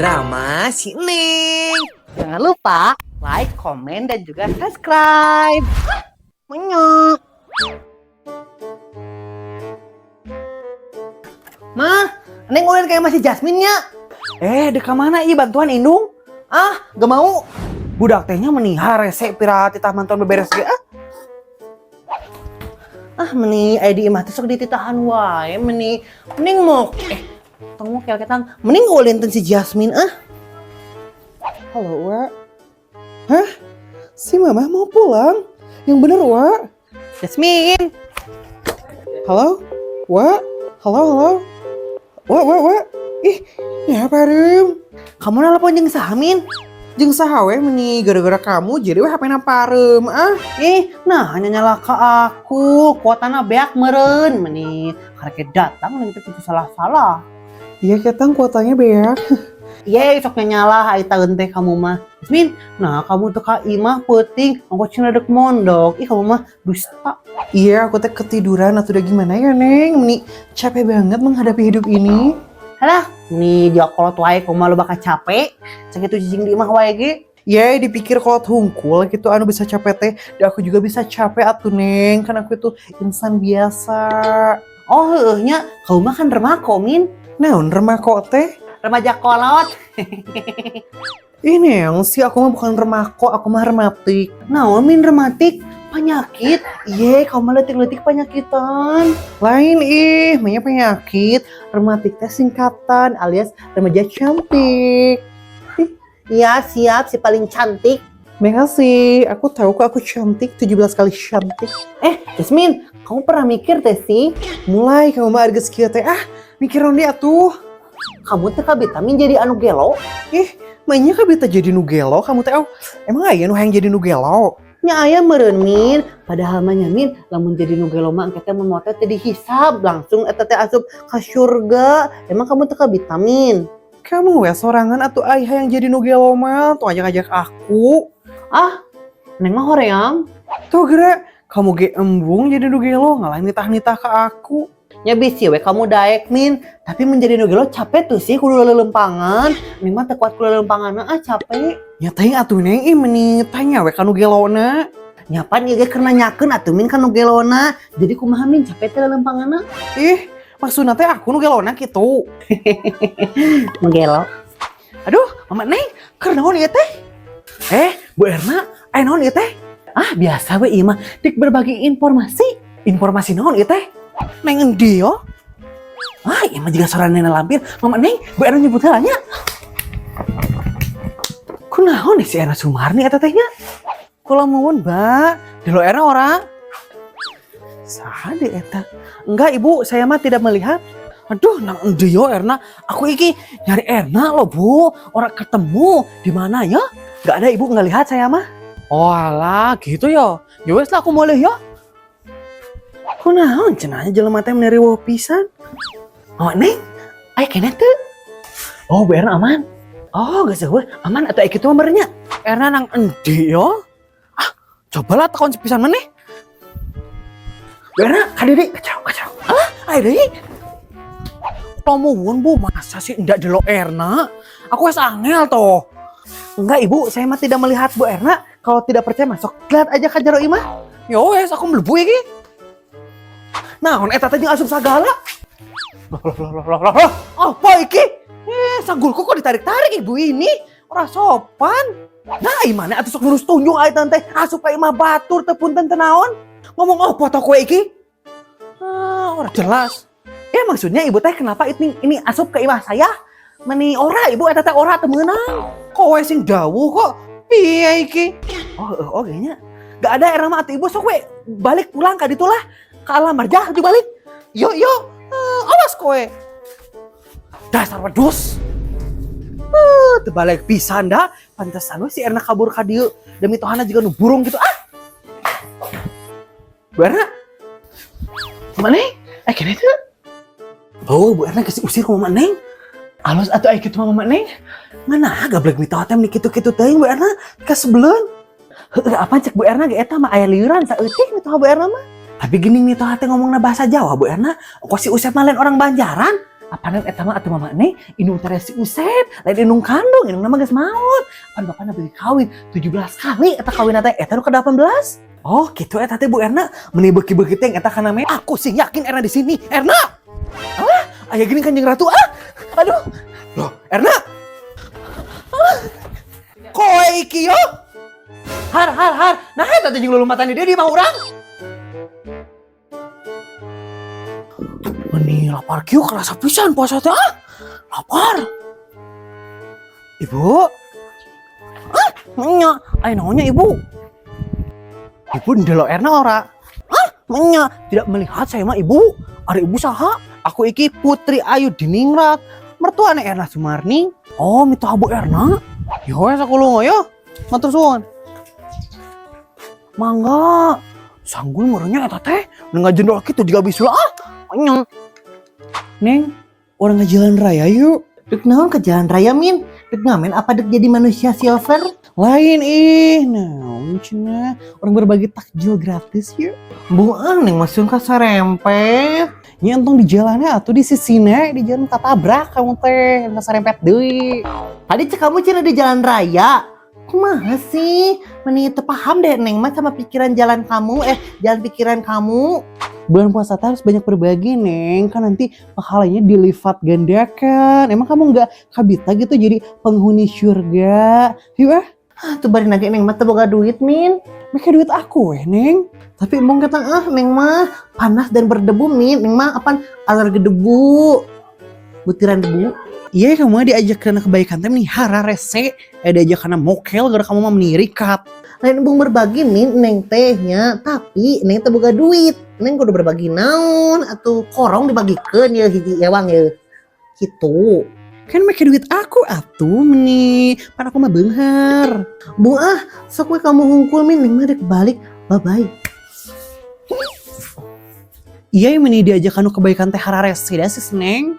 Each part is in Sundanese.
Drama si Neng. Jangan lupa like, komen, dan juga subscribe. Menyok. Mah, Neng ulin kayak masih Jasmine nya. Eh, deka mana ih bantuan indung? Ah, gak mau. Budak tehnya meni harese pira titah mantuan beberes ge ah. Ah, meni aya di imah teh sok dititahan wae meni. Mending mok tong mok ya ketang. Mending ulin teh si Jasmine ah. Halo, Wak. Hah? Si Mama mau pulang? Yang bener, Wak. Jasmine. Halo? Wak? Halo, halo? Wak, wak, wak. Ih, nyapa Rum? Kamu nelpon jeung saha, Min? Jeung saha we meni gara-gara kamu jadi we HP-na parem ah. Ih, nah hanya nyala ke aku, kuotana beak meren meni. Karek datang neng teh kudu salah-salah. Iya ketang kuotanya beak. Iya, sok nyalah ai taeun teh kamu mah. Jasmine, nah kamu tuh ka imah peuting, ongko cenah dek mondok. Ih, kamu mah dusta. Iya, aku teh ketiduran atau udah gimana ya, Neng? Meni capek banget menghadapi hidup ini. Halah, nih dia kolot wae kamu mah lu bakal capek. Sakitu cicing di imah wae ge. Ya, dipikir kolot hungkul gitu anu bisa capek teh. Dan aku juga bisa capek atuh, Neng. Kan aku itu insan biasa. Oh, heueuh nya, kamu mah kan remako, Min. Naon remako teh? Remaja kolot. Ini yang sih aku mah bukan remako, aku mah rematik. Naon Min rematik? Penyakit. Iya, kamu mah leutik-leutik penyakitan. Lain ih, namanya penyakit. Rematik teh singkatan alias remaja cantik. Iya, siap si paling cantik. Makasih, aku tahu kok aku cantik, 17 kali cantik. Eh, Jasmine, kamu pernah mikir teh sih? Mulai kamu mah arges kieu teh ah, mikir naon atuh. Kamu teh kabita Min jadi anu gelo? Ih, mainnya kabita jadi nu gelo kamu teh oh. Emang aya nu hayang jadi nu gelo? Nya aya meureun Min, padahal mah nya Min, lamun jadi nu gelo mah engke teh mun maot teh dihisab langsung eta teh asup ka surga. Emang kamu teh kabita Min? Kamu we sorangan atuh ai hayang jadi nu gelo mah, tuh ajak-ajak aku. Ah, Neng mah hoream. Tuh geura, kamu ge embung jadi nu gelo ngalah nitah-nitah ke aku. Nya bisi we kamu daek Min, tapi menjadi nu gelo capek tuh sih kudu lelempangan. Neng mah teu kuat kudu lelempangan ah capek. Nya teuing atuh Neng, ih meni tanya we ka nu gelona. Nya pan ieu ge keur nanyakeun atuh Min ka nu gelona. Jadi kumaha Min capek teh lelempanganna? Ih, maksudna teh aku nu gelona kitu. Nu gelo. Aduh, Mama Neng, keur naon ieu teh? Eh, Bu Erna, aya naon ieu teh? Ah, biasa we ieu mah dik berbagi informasi. Informasi naon ieu teh? Neng endi yo? Ah, ieu mah jiga suara nenek lampir. Mama Neng, Bu Erna nyebut heula nya. Kunaon si Erna Sumarni eta teh nya? Kula muwun, Mbak. Delo Erna ora? Saha deh eta? Enggak, Ibu, saya mah tidak melihat. Aduh, nang endi yo Erna? Aku iki nyari Erna loh, Bu. Ora ketemu. Di mana ya? Enggak ada, Ibu, nggak lihat saya mah. Oh alah, gitu ya. Ya wes lah aku mulih ya. Kunaon cenah jelema teh meni riweuh pisan. Oh, Neng, aya keneh teu? Oh, Bu Erna aman. Oh, geus euweuh, aman atuh kitu mah meureun nya. Erna nang endi yo? Ah, cobalah takon sepisan maneh. Bu Erna, ka dieu kacau, kacau. Ah, ayo deui. Muwun, Bu, masa sih ndak delok Erna? Aku wes angel toh. Enggak, Ibu, saya mah tidak melihat Bu Erna. Kalau tidak percaya masuk lihat aja ka jero imah. Ya wes, aku mlebu iki. Naon eta teh jeung asup sagala? Loh, loh, loh, loh, loh, loh. Apa iki? Eh, sanggulku kok ditarik-tarik ibu ini? Ora sopan. Nah, imana atuh sok lurus tunjung ai teh asup ka imah batur teu punten teu naon? Ngomong apa toh kowe iki? Ah, ora jelas. Ya maksudnya ibu teh kenapa ini asup ke imah saya? Meni ora ibu eta teh ora teu meunang. Kowe sing dawuh kok piye iki? Oh, oh, oh kayaknya gak ada era mah atuh ibu sok we balik pulang ka ditu lah. Ka alam marjah tuh balik. Yo yo, awas kowe. Dasar wedus. Terbalik pisan dah. Pantesan we si Erna kabur ka dieu. Demi Tohana juga nu burung gitu ah. Bu Erna. Mana? Eh kene teu? Oh, Bu Erna kasih usir ku Mama Neng. Alus atuh ai kitu mah Mama Neng. Mana gablek mitoha teh meni kitu-kitu teuing Bu Erna kasebeleun. Heueuh apa cek Bu Erna ge eta mah aya liuran saeutik mitoha Bu Erna mah. Tapi gini mitoha teh ngomongna bahasa Jawa Bu Erna. Kok si Usep mah lain orang Banjaran? Apaan eta mah atuh Mama Neng, indung tere si Usep, lain indung kandung, indung nama geus maot. Pan bapakna beli kawin 17 kali eta kawin teh, eta nu ke-18. Oh, gitu eta teh Bu Erna, meni beuki-beuki teh eta kana me. Aku sih yakin Erna di sini. Erna. Ah, aya gini Kanjeng Ratu ah. Aduh. Loh, Erna. Ah. Kowe iki yo. Har har har. Nah, eta teh jeung lulumpatan di dieu di imah urang. Meni lapar kieu kerasa pisan puasa teh ah. Lapar. Ibu. Ah, nya, aya naonnya Ibu? Ibu ndelok Erna ora? Ah, nya, tidak melihat saya mah Ibu. Ari Ibu saha? Aku iki Putri Ayu Diningrat, mertuane Erna Sumarni. Oh, mitoha Bu Erna. Yo wes aku lunga yo. Matur suwun. Mangga. Sanggul meureunnya eta teh, nu ngajendol kitu jiga bisul ah. Nya. Neng, urang ke jalan raya yuk. Dek naon ke jalan raya, Min? Dek ngamen apa dek jadi manusia silver? Lain ih, naon cenah. Urang berbagi takjil gratis yuk. Bu ah, Neng masuk ka sarempet. Nya entong di jalannya atuh di sisina, di jalan katabrak kamu teh, kasarempet deui. Tadi cek kamu cenah di jalan raya. Kumaha sih? Meni teu paham deh Neng mah sama pikiran jalan kamu, jalan pikiran kamu. Bulan puasa teh harus banyak berbagi, Neng. Kan nanti pahalanya dilipat gandakan. Emang kamu nggak kabita gitu jadi penghuni surga? Yuk ah. Ah, tuh bari nage Neng mah teu boga duit, Min. Make duit aku weh, Neng. Tapi embung kata ah Neng mah panas dan berdebu, Min. Neng mah apaan alergi debu. Butiran debu. Iya, kamu mah diajak karena kebaikan teh nih hara rese. Diajak karena mokel gara kamu mah menirikat. Lain embung berbagi, Min, Neng tehnya, tapi Neng teu boga duit. Neng kudu berbagi naon atuh korong dibagikeun ya hiji ewang ya. Gitu. Kan make duit aku atuh meni. Pan aku mah beunghar. Bu ah, sok we kamu hungkul, Min, Neng mah rek balik. Bye bye. Iya, meni diajak kanu kebaikan teh hara rese dah sis Neng.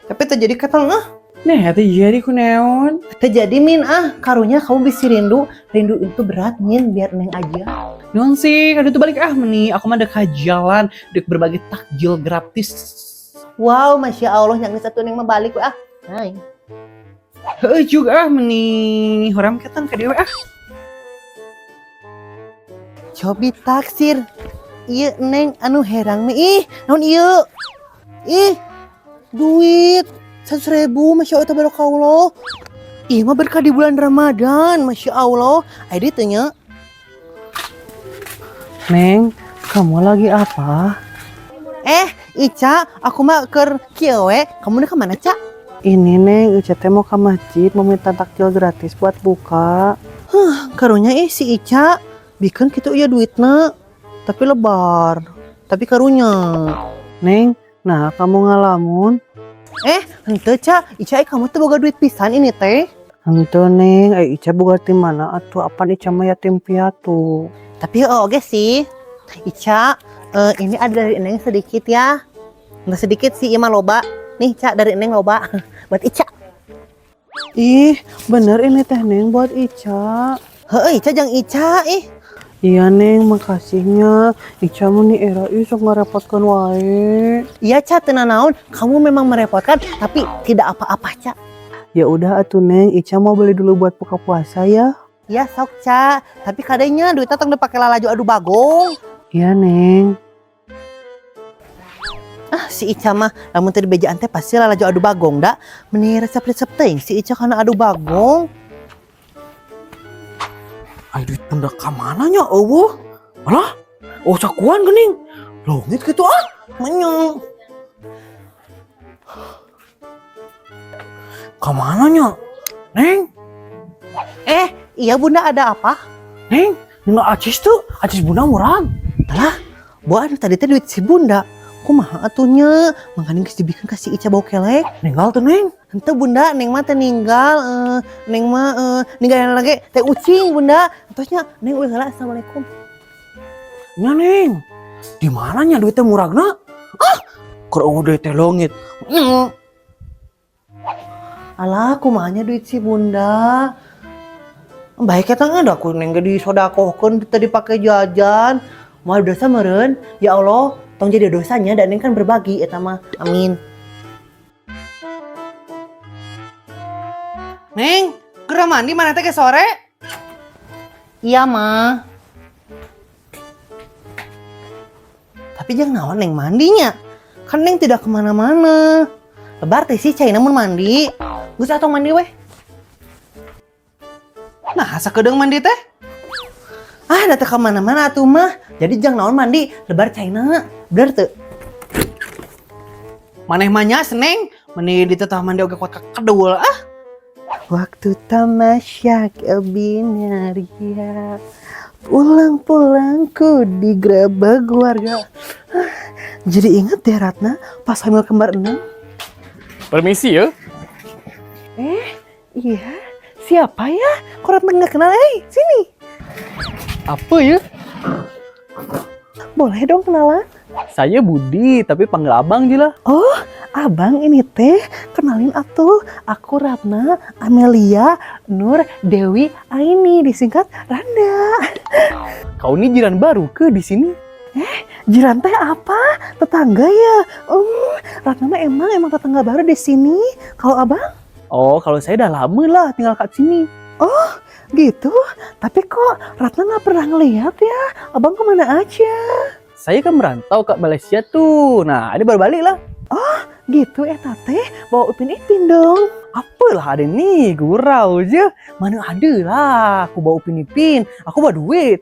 Tapi terjadi kata ah. Nah, teh jadi kunaon? Terjadi, Min, ah, karunya kamu bisa rindu. Rindu itu berat, Min, biar Neng aja. Naon sih, kadu tuh balik ah meni. Aku mah dek jalan, dek berbagi takjil gratis. Wow, masya Allah, yang satu Neng mah balik we ah. Hai. Heuh juga ah meni. Horam ketan ka dieu ah. Cobi taksir. Iya Neng anu herang nih. Ih, naon ieu? Ih, duit 100.000, masya Allah, tabarakallah. Ih, mah berkah di bulan Ramadan, masya Allah. Ayo tanya. Neng, kamu lagi apa? Ica, aku mah keur kieu we. Kamu udah kemana, Ca? Ini Neng, Ica teh mau ke masjid, mau minta takjil gratis buat buka. Karunya ih si Ica bikin gitu ya duitna, tapi lebar. Tapi karunya. Neng, nah kamu ngalamun? Henteu, Ca. Ica, kamu tuh boga duit pisan ini teh. Henteu Neng, Ica boga ti mana atuh, apan Ica mah yatim piatu. Tapi oh, oke sih. Ica, ini ada dari Neng sedikit ya. Nggak sedikit sih, ima loba. Nih, Ca, dari Neng loba. Buat Ica. Ih, bener ini teh Neng buat Ica. Heeh, Ica jang Ica ih. Iya Neng, makasihnya. Ica mah nih era ih sok ngarepotkan wae. Iya, Ca, teu nanaon. Kamu memang merepotkan, tapi tidak apa-apa, Ca. Ya udah atuh Neng, Ica mau beli dulu buat buka puasa ya. Ya sok, Ca. Tapi kadangnya duitnya tong dipake lalajo adu bagong. Iya Neng. Ah, si Ica mah lamun teu dibejaan teh pasti lalajo adu bagong da. Meni resep-resep teuing si Ica kana adu bagong. Ai duit bunda ka mana nya eueuh? Alah, oh sakuan geuning. Leungit kitu ah. Menyong. Ka mana nya? Neng, Iya Bunda ada apa? Neng, nggak acis tuh, acis bunda murah. Bu anu tadi teh duit si Bunda. Kumaha atunya? Mangkaning geus dibikeun ka si Ica bau kelek. Ninggal tuh Neng. Henteu Bunda, Neng mah teh ninggal, Neng mah ninggal lagi teh ucing Bunda. Terusnya Neng udah heula, assalamualaikum. Nya Neng. Di mana nya duitnya muragna? Ah, keur eueuh duit teh leungit. Alah, kumaha nya duit si Bunda. Baik eta ada aku Neng ge disodakohkeun teu dipake jajan. Moal dosa meureun. Ya Allah, tong jadi dosanya dan Neng kan berbagi eta mah. Amin. Neng, geura mandi mana teh ke sore? Iya, Ma. Tapi jangan naon Neng mandinya. Kan Neng tidak kemana-mana. Lebar teh sih cai namun mandi. Geus atong mandi weh. Nah, sakedeung mandi teh? Ah, da teu kemana-mana atuh mah. Jadi jangan naon mandi, lebar caina. Bener teu? Maneh mah nya Neng, meni ditetah mandi oge kuat kakedul ah. Waktu tamasya ke Binaria. Pulang-pulangku digerebek warga. Ah, jadi inget deh Ratna pas hamil kembar 6. Permisi ya. Iya, siapa ya? Kok Ratna nggak kenal? Eh, sini. Apa ya? Boleh dong kenalan? Saya Budi, tapi panggil abang aja lah. Oh, abang ini teh kenalin atuh. Aku Ratna Amelia Nur Dewi Aini, disingkat Randa. Kau ini jiran baru ke di sini? Jiran teh apa? Tetangga ya? Oh, Ratna mah emang tetangga baru di sini. Kalau abang? Oh, kalau saya udah lama lah tinggal kat sini. Oh, gitu. Tapi kok Ratna nggak pernah ngeliat ya? Abang kemana aja? Saya kan merantau ke Malaysia tuh. Nah, ini baru balik lah. Oh, gitu ya teh. Bawa Upin Ipin dong. Apalah ada nih, gurau je. Mana ada lah, aku bawa Upin Ipin. Aku bawa duit.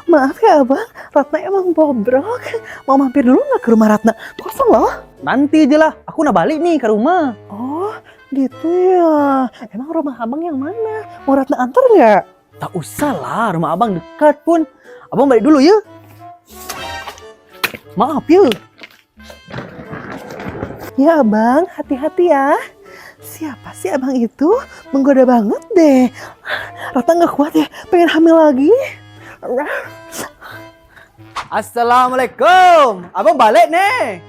Maaf ya abang, Ratna emang bobrok. Mau mampir dulu nggak ke rumah Ratna? Kosong loh. Nanti aja lah, aku nak balik nih ke rumah. Oh, gitu ya. Emang rumah abang yang mana? Mau Ratna antar nggak? Tak usah lah, rumah abang dekat pun. Abang balik dulu ya. Maaf ya. Ya abang, hati-hati ya. Siapa sih abang itu? Menggoda banget deh. Ratna nggak kuat ya, pengen hamil lagi. Assalamualaikum. Abang balik nih.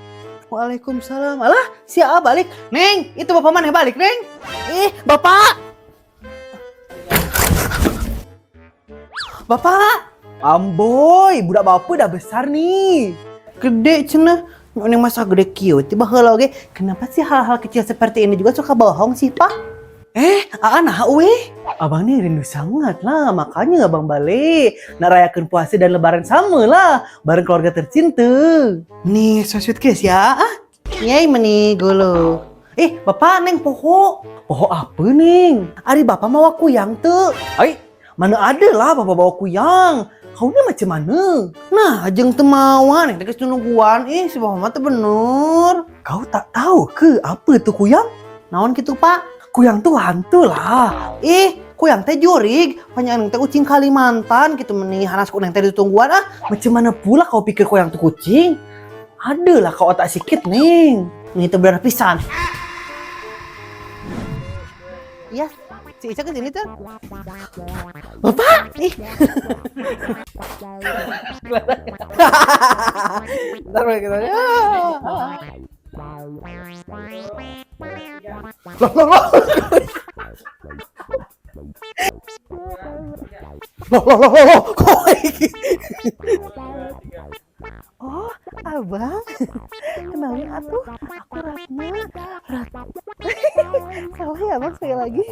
Waalaikumsalam. Alah, siapa balik? Neng, itu bapak mana balik, Neng? Ih, bapak. Bapak. Amboy, budak bapak dah besar nih. Gede cenah. Neng masa gede kieu tiba heula oge. Kenapa sih hal-hal kecil seperti ini juga suka bohong sih, Pak? Eh, aa nah weh. Abang nih rindu sangat lah, makanya abang balik. Nak rayakan puasa dan lebaran sama lah, bareng keluarga tercinta. Nih, so sweet guys ya. Ah, nyai meni golo. Eh, bapak neng poho. Poho apa neng? Ari bapak mawa kuyang tuh. Ai, mana ada lah bapak bawa kuyang. Kau ni macam mana? Nah, ajeng teu mawa neng geus nungguan. Ih, si bapak mah teu bener. Kau tak tahu ke apa tu kuyang? Naon kitu, Pak? Kuyang tu hantu lah. Ih, kuyang teh jurig, panjang neng teh ucing Kalimantan gitu meni hanas ku neng teh ditungguan ah. Macam mana pula kau pikir kuyang tu kucing? Adalah kau otak sikit, Neng. Ini tuh bener pisan. Iya, si Ica kesini tuh. Bapak, ih. Ntar balik kita. Loh, loh, loh. Loh, loh, loh, loh, loh. Kok iki? Oh, abang. Kenalin atuh, aku Ratna. Ratna. Salah ya abang sekali lagi.